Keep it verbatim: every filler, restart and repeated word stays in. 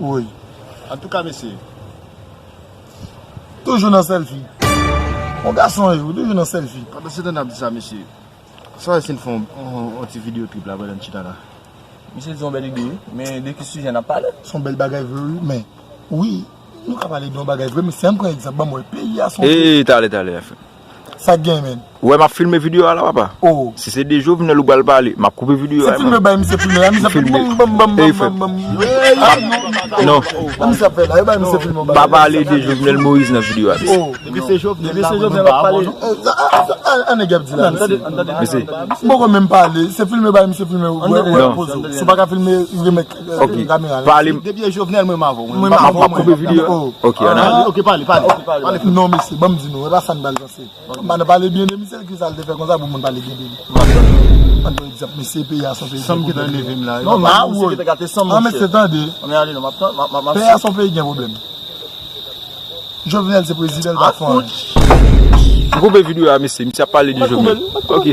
Wi. Antouka, mesye. Toujou nan sèlfi. Yon gason, wi, toujou nan sèlfi. Pandan se tan n ap di sa, mesye. Sa wè si n fè yon, yon, yon ti videyo trip la pandan n chita la. Misye di yon bèl ide, wi. Men de ki sijè n ap pale? Se yon bèl bagay vre, wi, men, wi, nou ka pale de yon bagay vre, men si an pran egzanp, ban m wè, peyi a se yon peyi. Ee, talè, talè, frè. Sa k gen, men? Ou wè m ap filme videyo a la, papa. Oh. Si se de Jovenel ou pral pale, m ap koupe videyo a. Se filme bay misye filme, a misye ap filme. Bam, bam, bam, bam, bam. Non. Sa misye ap fè la, yo bay misye filme. Pa pale de Jovenel Moïse nan videyo a, mesye. Oh. Depi se Jovenel la, mwen pa bon, non. An nèg ap di la, mesye. M poko menm pale. Se filme bay misye filme. Ou wè, ou wè, poze. Si w pa ka filme, remèt kamera la. Pale. Depi e Jovenel, mwen m avè w. Mwen m avè w. M ap koupe videyo. Oh. Ok, ann ale. Ok, pale, pale. Non, mesye, ban m di nou, e pa sa n pral panse. M pa nan pale byen de misye, ki sa l te fè konsa pou moun pale byen de li. Ann pran egzanp, mesye, peyi a se yon peyi. Sanm ki nan neve m la. Non, men misye ki te gate sanm, mesye. An, mesye, tande. Ann ale, non, m ap, m ap, m ap, m ap. Peyi a se yon peyi gen pwoblèm. Jovenel se prezidan, l pa fè anyen. M koupe videyo a, mesye. Misye ap pale de Jovenel. Ok.